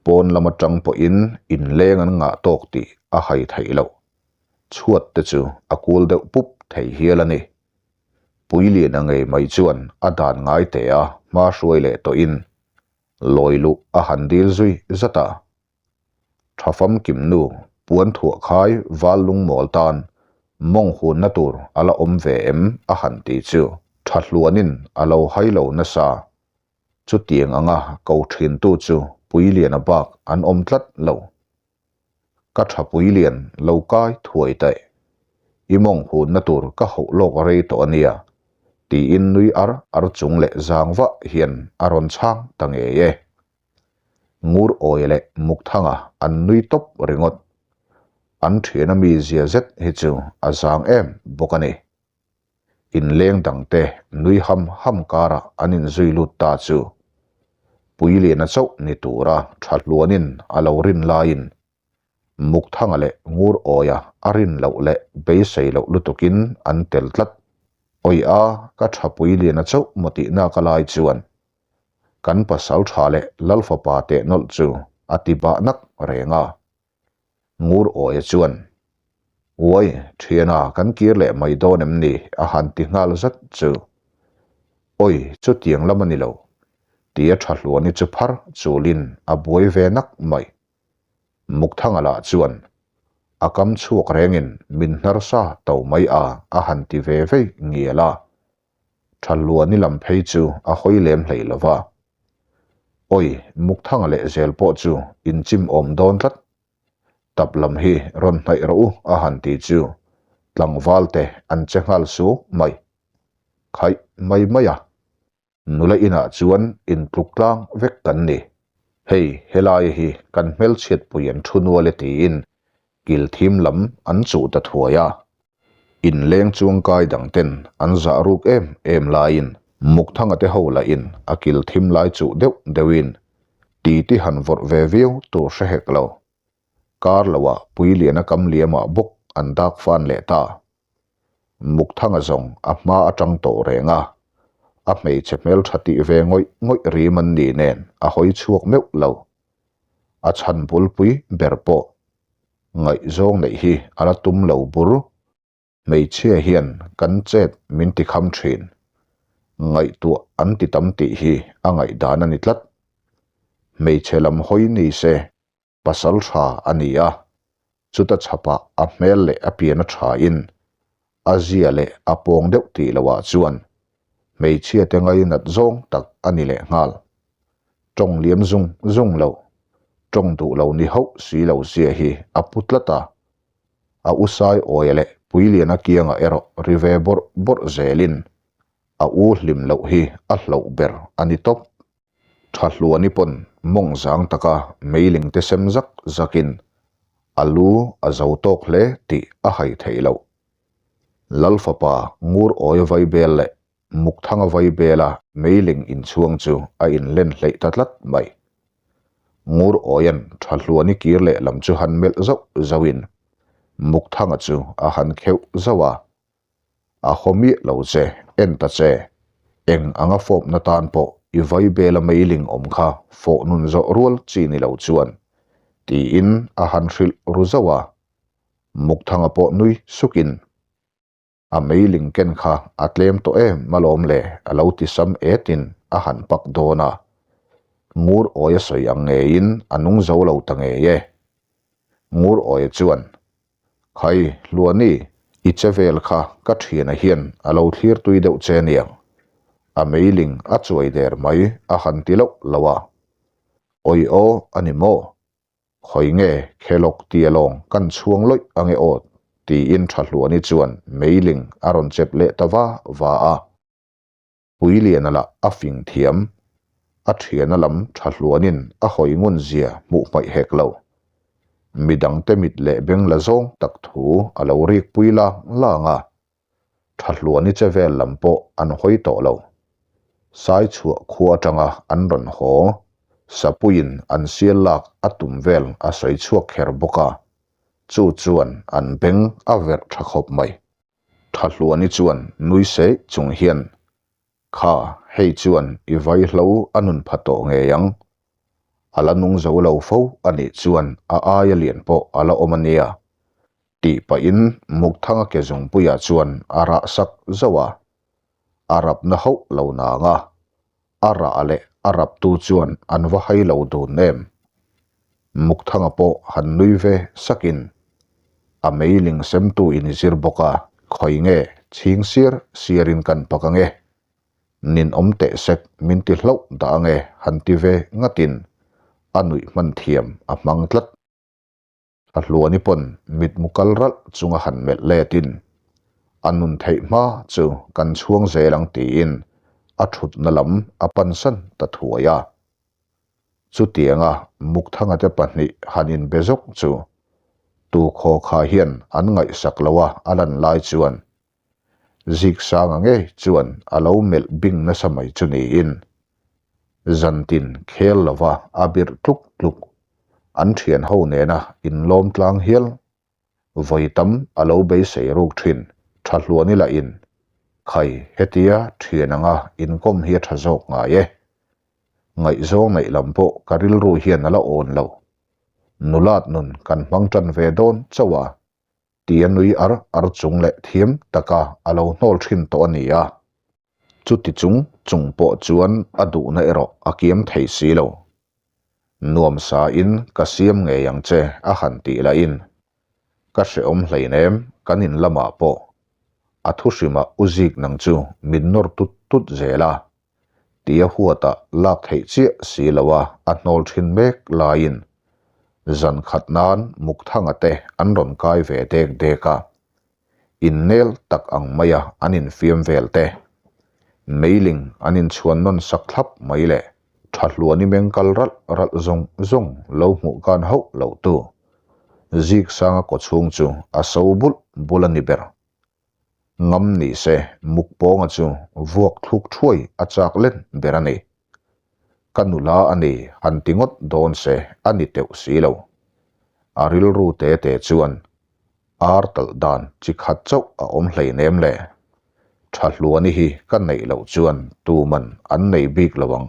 Pawn lam atang pawhin inleng an ngah tawk tih a hai theih loh. Chhuat te chu a kul deuh pup thei hial a ni. Puiliana ngei mai chuan a dan ngai teh a hma hruai leh tawhin lawi luh a han dil zui zat a. Tha famkim nu puan thuah khai val lungmawl tan mawng hunna tur a la awm ve em a han ti chu tha hluanin a lo hai lo nasa. Chutiang anga ko thintu chu Puiliana bak an awm tlat lo. Ka tha Puilian lo kai thuai taih. I mawng hunna tur ka hauh lawk rei tawh a nia tiin nui ar ar chung leh zang vah hian a rawn chhang ta ngei e. Ngur awi leh Mukthanga an nui tawp ringawt. An thiana mi zia zet hi chu a zang em bawk a ni. Inleng dangte nui ham ham karah an inzui lut ta chu Puiliana chauh ni tura tha hluanin a lo rin laiin Mukthanga leh Ngur awia a rin loh leh beisei loh lutukin an tel tlat. Awi a, ka tha Puiliana chauh maw tihna ka lai chuan Kan pasal tha leh Lal fapa teh nawlh chu a ti bah nak reng a. Ngur Awia chuan, Uai, thiana kan kir leh mai dawn em ni? a han ti nghal zat chu. Awi, chutiang lam a ni lo, tia tha hluani chu phar chulin a buai ve nak mai. Mukthanga lah chuan, A kam chhuak rengin min hnar sa to mai a a han ti ve vei ngial a. Thaluani lam phei chu a hawi lem hlei lo va. Awi, Mukthanga leh zel pawh chu inchim awm dawn tlat. Tap lam hi rawn hnaih rawh u a han ti chu tlangval te an che nghal suau mai. Khaih mai mai a. Nula inah chuan intluk tlang vek kan ni. Hei, helai hi kan hmelchhiatpui an thu nual e tiin kil thim lam an chuh ta thuai a. Inleng chuangkai dang ten an zah ruk em em laiin Mukthanga te ho lahin a kil thim lai chuh deuh deuhin titi han vawrh ve viau tur hre hek lo. Kar loah Puiliana kam liamah bawk an dak fan leh ta. Mukthanga zawng a hma atang tawh reng a, a hmeichhe hmeltha tih ve ngawih ngawih rim an nih nen a hawi chhuak meuh lo. A chhan bulpui ber pawh ngaihzawng neih hi a la tum lo bur. Hmeichhia hian kan chet min ti kham thin. Ngaihtuah an ti tam tih hi a ngaihdan a ni tlat. Hmeichhe lam hawi ni se pasal tha a ni a, chuta chhapah a hmel leh a pian a thain a zia leh a pawng deuh tih loah chuan hmeichhia te ngainat zawng tak a ni leh nghal. Tawng liam zung zung lo, tawng duh lo ni hauh si lo zia hi a pu tlat a, a usai awia leh Puiliana kiangah erawh ri ve bawrh bawrh zelin a u hlim loh hi a hloh ber a ni tawp. Tha hluani pawn mawng zang taka meiling te sem zak zakin a lu a zo tawk hle tih a hai theih loh. Lal fapa ngur awi vaibel leh Mukthanga vaibela meiling inchhuang chu a inlen hleih ta tlat mai. Ngur awian tha hluani kir leh lam chu han melh zauh zauhin Mukthanga chu a han kheuh zauh a. A haw miah lo che, en ta che. Eng anga fawpna tan pawh i vaibela meiling awm kha fawh nun zawh rual chi ni lo chuan, tiin a han hrilh ru zauh a. Mukthanga pawh nui sukin, A meiling ken kha a tlem tawh em alawm le, a lo ti sam etin a han pak dawn a. Ngur awi a sawi ang ngeiin a nung zo lo ta ngei e. Ngur awi chuan, Khai, Hluani, i che vel kha ka thiana hian a lo thlir tui deuh che niang. A meiling a chuai der mai a han ti loh lo a. Awi aw a ni maw? Khawi nge khelawk tia lawng kan chhuang lawih ange aw tiin Tha Hluani chuan meiling a rawn chep leh ta va va a. Puiliana lah a fing thiam, a thiana lam tha hluanin a hawi ngun zia hmuh hmaih hek lo. Midangte mit leh beng la zawng tak thu a lo rik pui lang lang a, tha hluani che vel lam pawh an hawi tawh lo. Saichhuah khua atanga an rawn haw, Sapuiin an sial lak a tum vel a sawi chhuak kher bawk a, chu chuan an beng a verh tha khawp mai. Thahluani chuan nui seih chung hian, Kha, hei chuan i vaihlo a nun pha tawh ngei ang. A la nung zo lo fo a nih chuan a aia lian pawh a la awm a nia. Tih pahin Mukthanga ke zungpuiah chuan a rah sak zauh a. A rapna hauh lo nang a, a rah leh a raptu chuan an va hai lo dun em. Mukthanga pawh han nui ve sakin a meiling semtu in zir bawk a, khawi nge chhing siar siarin kan pak ange. Ninawm teh sek min ti hlauh dah ange han ti ve ngatin a nuih hman thiam a hmang tlat. A hluani pawn mitmu kal ralh chunga han melh letin a nun theih hma chu kan chhuang zel ang tiin a thutna lam a pansan ta thuai a. Chutianga Mukthanga te pahnih han inbe zawk chu tu khaw kha hian an ngaihsak lo a a lan lai chuan Ziksanga ngei chuan a lo melh bing nasa mai chu niin zantin khel lova a birh tluk tluk an thian ho nena inlawm tlang hial vawi tam a lo beisei ruk thin tha hluan ila in khai hetia thian anga inkawm hi a tha zawk ngai e. Ngaihzawng neih lam pawh ka rilru hian a la awn lo. Nulat nun kan hmang tan ve dawn chauh a. Tia nui ar ar chung leh thiam taka a lo hnawl thin tawh a ni a. Chuti chung chung pawh chuan a duhna erawh a kiam thei si lo. Nuam sa in ka siam ngei ang che a han tih lahin ka hrehawm hleinem kan in lamah pawh a thu hrimah u zik nang chu min nawr tut tut zel a tia huata lak theih chiah si loa a hnawl thin mek laiin zan khat nan Mukthanga te an rawn kai ve dek dek a, innel tak ang maia an infiam vel te, meiling an inchhuan nawn sak thlap mai leh tha hluan i meng kal ralh ralh zawng zawng lo hmuh kan hauh loh tu Ziksanga kawchhung chu a so bulh bulh a ni ber. Ngam ni se Mukpawnga chu vuak thluk thuai a chak len ber a ni. Ka nula a ni han ti ngawt dawn se a ni teuh si lo. A rilru te te chuan ar talh dan chi khat chauh a awm hleinem le. Tha hluani hi ka neih loh chuan tuman an nei bik lo ang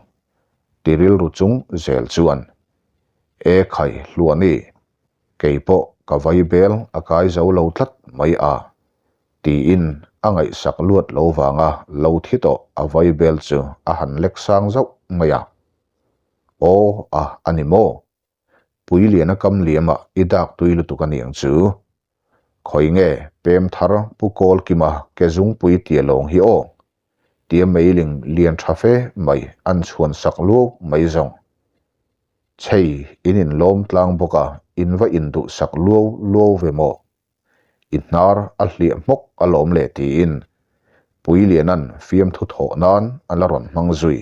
ti rilru chung zel chuan E khai hluani Kei pawh ka vai bel a kai zo lo tlat mai a, tiin a ngaihsak luat lo vanga lo thi tawh a vai bel chu a han lek sang zauh mai a. Aw a a ni maw? Puiliana kam liamah i dak tui lutuk a niang chu. Khawi nge pem thar Pu Kawlkima ke zungpui tia lawng hi aw? Tia meiling lian tha fe mai an chhuan sak luau mai zawng. Chhei, in inlawm tlang bawk a, in va induh sak luau luau ve maw? I hnar a hliah hmawk alawm le tiin Puiliana'n fiamthu thawh nan a la rawn hmang zui.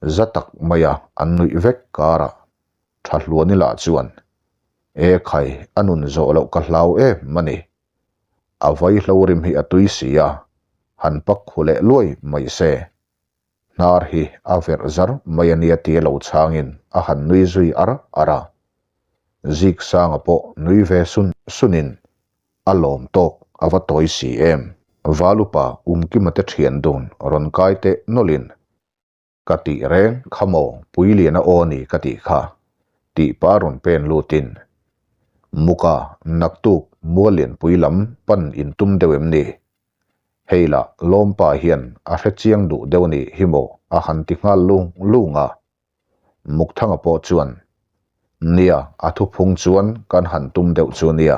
Za tak maia an nuih vek karah Thahluani lah chuan, E khai, a nun zawh loh ka hlau em a ni. A vaihlo rim hi a tui si a, han pak khu leh luai mai se. Hnar hi a verh zar mai a nia tia lo chhangin a han nui zui ar ar a. Ziksanga pawh nui ve sun sunin a lawm tawk a va tawi si em. Valupa Umkima te thian dun rawn kai teh nawlhin Ka tih reng kha maw Puiliana aw ni ka tih kha tih pa rawn pen lutin Muka naktuk Muallianpui lam pan intum deuh em ni? Hei lah Lawmpa hian a hre chiang duh deuh ni hi maw a han ti nghal lung lung a. Mukthanga pawh chuan, Nia, a thuphung chuan kan han tum deuh chu nia.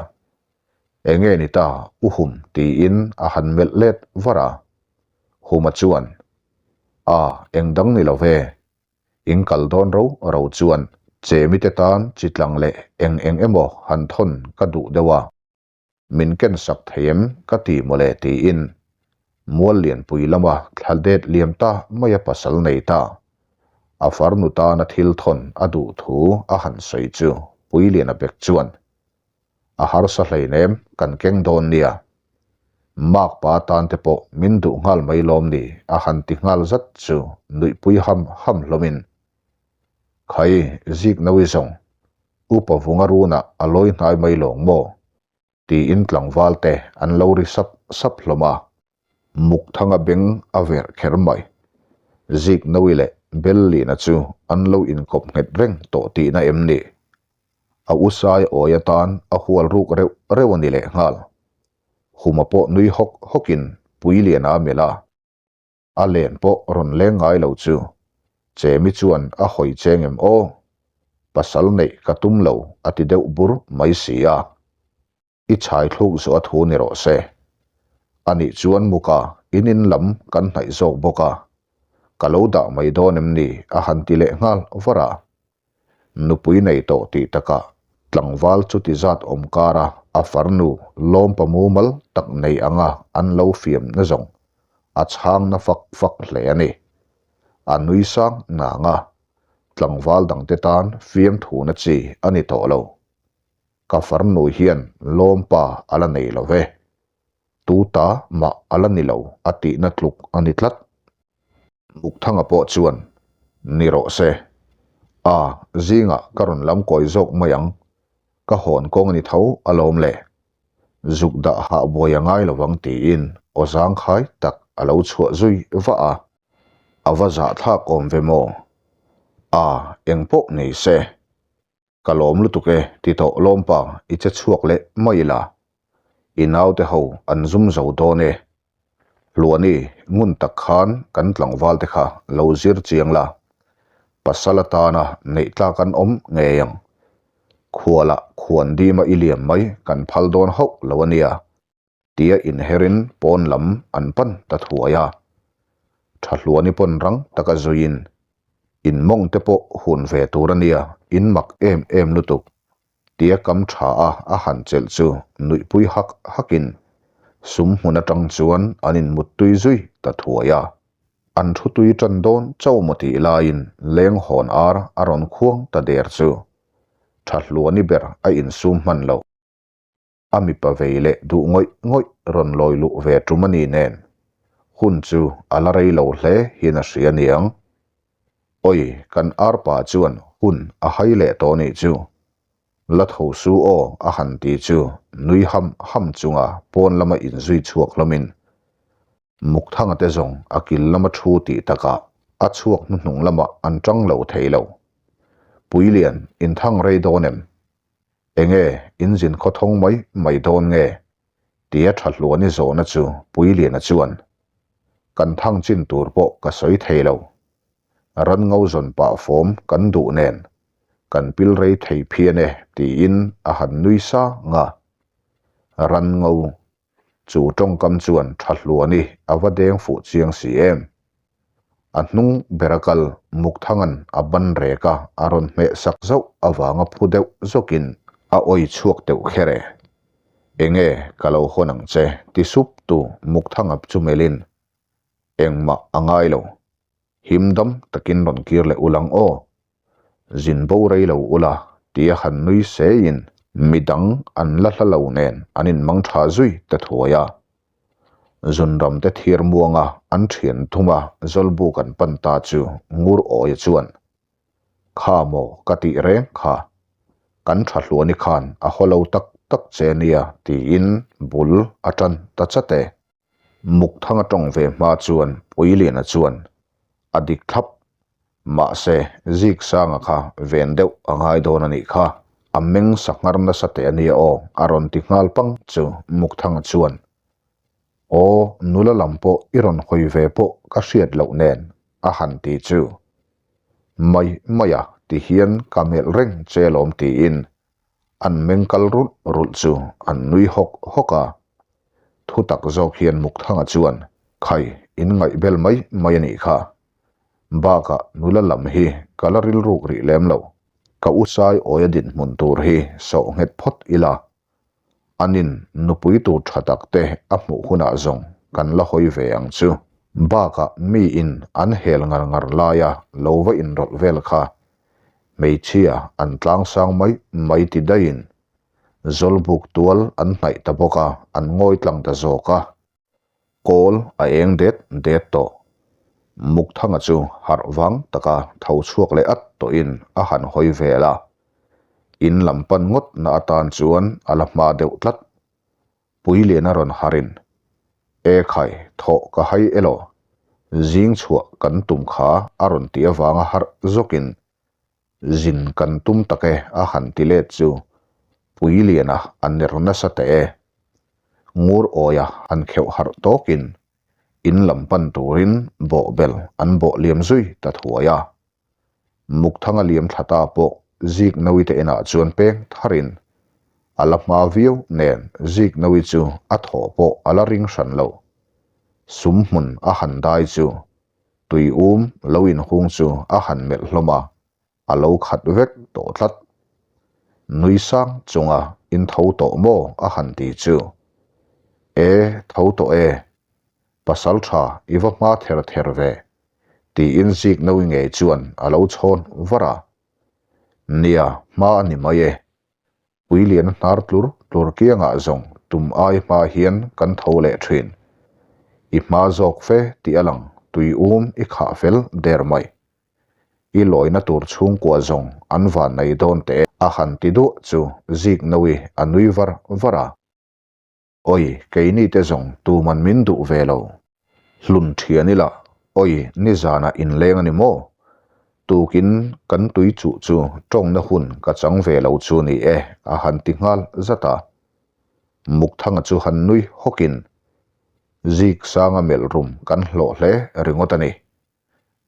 Enge ni ta U Hum tiin a han melh let var a. Huma chuan, A, eng dang ni lo ve. In kal dawn ro ro chuan chemite tan chi tlang leh eng eng emaw han thawn ka duh deuh a. Min ken sak thei em ka ti mawle tiin mual lianpui lama thla det liam ta mai a pasal nei ta. A farnu tana thil thawn a duh thu a han sawi chu Puiliana bek chuan a harsa hleinem kan keng dawn nia. Makpa tan te pawh min duh nghal mai lawm ni a han ti nghal zat chu nuihpui ham ham hlawmin Khai zik nawi zawng Upa vunga runah a lawi hnai mai lawng maw? tiin tlangval te an lo ri sap sap hlawm a. Mukthanga beng a verh kher mai. Zik nawi leh Bellina chu an lo inkawp nghet reng tawh tihna em ni? A u sai awi atan a hual ruk reuh reuh a ni lehnghal. Huma pawh nui hawk hawkin Puiliana a melh a. A len pawh rawn leng ngai lo chu Chemi chuan a hawi cheng em aw? Pasal neih ka tum lo a ti deuh bur mai si a. I chhai thluk zawh a thu ni rawh se. Anih chuan muka in in lam kan hnaih zawk bawk a, ka lo dah mai dawn em ni a han ti leh nghal var a. Nupui nei tawh tih takah tlangval chuti zat awm kara a farnu lawmpa mumal tak nei anga an lo fiam na zawng a chhang na fak fak hle a ni. A nui sang ngang a, tlangval dangte tan fiamthuna chi a ni tawh lo. Ka farnu hian lawmpa a la nei lo ve. Tu ta mah a la ni lo a tihna tluk a ni tlat. Mukthanga pawh chuan, Ni rawh se. A, zingah ka rawn lam kawi zawk mai ang. Ka hawn kawng a ni tho alawm le. Zuk dah hah buai a ngai lovang tiin aw zangkhai tak a lo chhuah zui vah a. A va zahthlak awm ve maw? A, engpawh ni se. Ka lawm lutuk e, ti tawh lawmpa i che chhuak leh mai ila. I naute ho an zum zo dawn e. Hluani, ngun tak khan kan tlangval te kha lo zir chiang la. Pasal atana neih tlak an awm ngei ang. Khualah khuan dima i liam mai kan phal dawn hauh lo a nia. Tia inherin pawn lam an pan ta thuai a. Thahluani pawn rang taka zuiin, In mawng te pawh hun ve tur a nia, in mak em em lutuk. Tia kam tha a a han chelh chu nuihpui hak hakin sum hmun atang chuan an inmuttui zui ta thuai a. An thu tui tan dawn chauh maw tih laiin leng hawn ar a rawn khuang ta der chu Thahluani ber a insum hman lo. A mipa vei leh duh ngawih ngawih rawn lawi luh ve tum a ni nen, hun chu a la rei lo hle hian a hria niang. Awi, kan arpa chuan hun a hai leh tawh nih chu. La tho su aw a han ti chu nui ham ham chunga pawn lama inzui chhuak hlawmin Mukthanga te zawng a kil lama thu tih takah a chhuak hnuhnung lamah an tang lo thei lo. Puilian, inthang rei dawn em? Enge in zin khawthawng mai mai dawn nge? Tia tha hluani zawhna chu Puiliana chuan, Kan thang chin tur pawh ka sawi thei lo. Ran ngo zawn pah fawm kan duh nen kan pil rei thei phian e tiin a han nui sang a. Ran ngo Chu tawngkam chuan tha hluani a va deng fuh chiang si em. A hnung bera kal Mukthanga'n a ban rek a, a rawn hmeh sak zauh avanga phu deuh zawkin a awi chhuak deuh kher e. Enge ka lo hawn ang che ti sup tu Mukthanga chu melhin engmah a ngai lo. Him dam takin rawn kir leh ulang aw. Zin bo rei lo ula tia han nui seiin midang an la hla lo nen an inmang tha zui ta thuai a. Zunram te thir muanga an thian thuma Zawlbuk an pan ta chu Ngur Awia chuan, Kha maw ka tih reng kha, kan tha hluani khan a haw lo tak tak che nia tiin bul a tan ta chat e. Mukthanga tawng ve hma chuan Puiliana chuan a dik thlap. Mahse, Ziksanga kha ven deuh a ngai dawn a nih kha. A meng sanghar nasa teh a nia aw, a rawn ti nghal pang chu Mukthanga chuan, Aw, nula lam pawh i rawn hawi ve pawh ka hriat loh nen, a han ti chu. Mai mai a, ti hian ka melh reng che lawm tiin An meng kal rulh rulh chu an nui hawk hawk a. Thu tak zawk hian Mukthanga chuan, Khai, in ngaihbel mai mai a nih kha. Bakah nula lam hi ka la rilruk rih lem lo. Ka u sai awia dinhmun tur hi sawh nghet phawt ila. Anin nupui tur tha tak te a hmuh hunah zawng kan la hawi ve ang chu. Bakah miin an hel ngar ngar laia lo va inrawlh vel kha Hmeichhia an tlang sang mai mai ti daihin Zawlbuk tual an hnaih ta bawk a, an ngawi tlang ta zawk a. Kawl a eng det det tawh. Mukthanga chu harh vang taka tho chhuak leh at tawhin a han hawi vel a. In lam pan ngawt na atan chuan a la hma deuh tlat. Puiliana rawn harin, E khai, thawh ka hai elaw? Zing chhuah kan tum kha a rawn tih avanga harh zawkin zin kan tum tak e a han ti let chu Puiliana a ner nasa teh e. Ngur awia han kheuh harh tawkin in lam pan turin bawhbel an bawh liam zui ta thuai a. Mukthanga liam thla ta pawh Ziknawi te inah chuan peng tharin a la hma viau nen Ziknawi chu a thaw pawh a la ring hran lo. Sum hmun a han dai chu tui um lo inhung chu a han melh hlawm a, a lo khat vek tawh tlat. Nui sang chunga in tho tawh maw a han ti chu. E, tho tawh e. Pasal tha i va hma ther ther ve. Tiin zik nawi ngei chuan a lo chhawn var a. Nia, hma a ni mai e. Puiliana hnar tlur tlur kiangah zawng tum ai hma hian kan tho leh thin. I hma zawk fe tih a lang tui um i khah fel der mai. I lawina tur chhungkua zawng an van nei dawn teh e. A han ti duah chu zik nawi a nui var var a. Oi, keini te zawng tuman min duh ve lo. Hlun thian ila, oi, nizanah inleng a ni maw? Tukin kan tui chuh chu tawngna hun ka chang ve lo chu ni e, a han ti nghal zat a. Mukthanga chu han nui hawkin, Zik sanga melh rum kan hlawh hle ringawt a ni.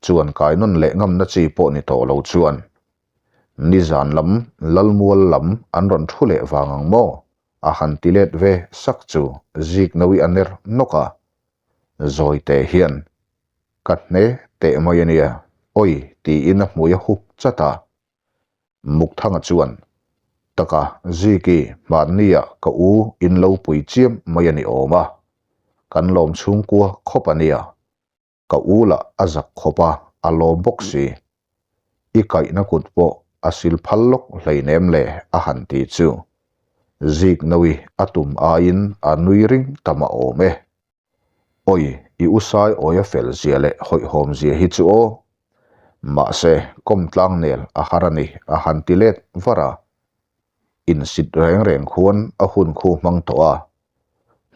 Chuan kai nawn leh ngamna chi pawh ni tawh lo chuan, nizan lam Lalmual lam an rawn thu leh vang ang maw? A han ti let ve sak chu zik nawi a ner nawk a, zawi teh hian, Ka hne teh mai a nia, oi tiin a hmui a hup chat a. Mukthanga chuan, Taka Ziki hmannia ka u in lo pui chiam mai a ni awm a, kan lawm chhungkua khawp a nia, Ka u lah a zak khawp a, a lawm bawk si. I kaihna kut pawh a sil phal lawk hleinem le a han ti chu. Zik Nawi a tum aiin a nui ring ta mah awm e. Oi, i u sai awia fel zia leh hawihhawm zia hi chu aw. Mahse, kawm tlang nel a har a ni a han ti let var a. Insit reng reng khuan a hun khu hmang tawh a,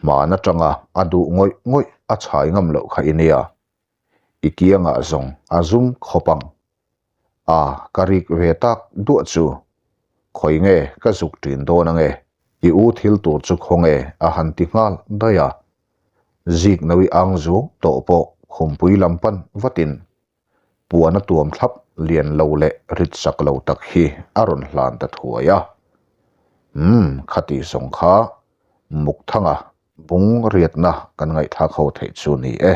Hman atanga a duh ngawih ngawih a chhai ngam loh kha i nia. I kiangah zawng a zum khawp ang. A, ka rik ve tak duah chu. Khawi nge ka zuk ṭin dawn ange, i u thil tur chu khawnge a han ti nghal daih a. Zik nawi ang zu tawh pawh khumpui lam pan vatin puan a tuam thlap lian lo leh rit sak lo tak hi a rawn hlan ta thuai a. Umm, khati zawng kha Mukthanga bung riatna kan ngaihthlak ho theih chu ni e.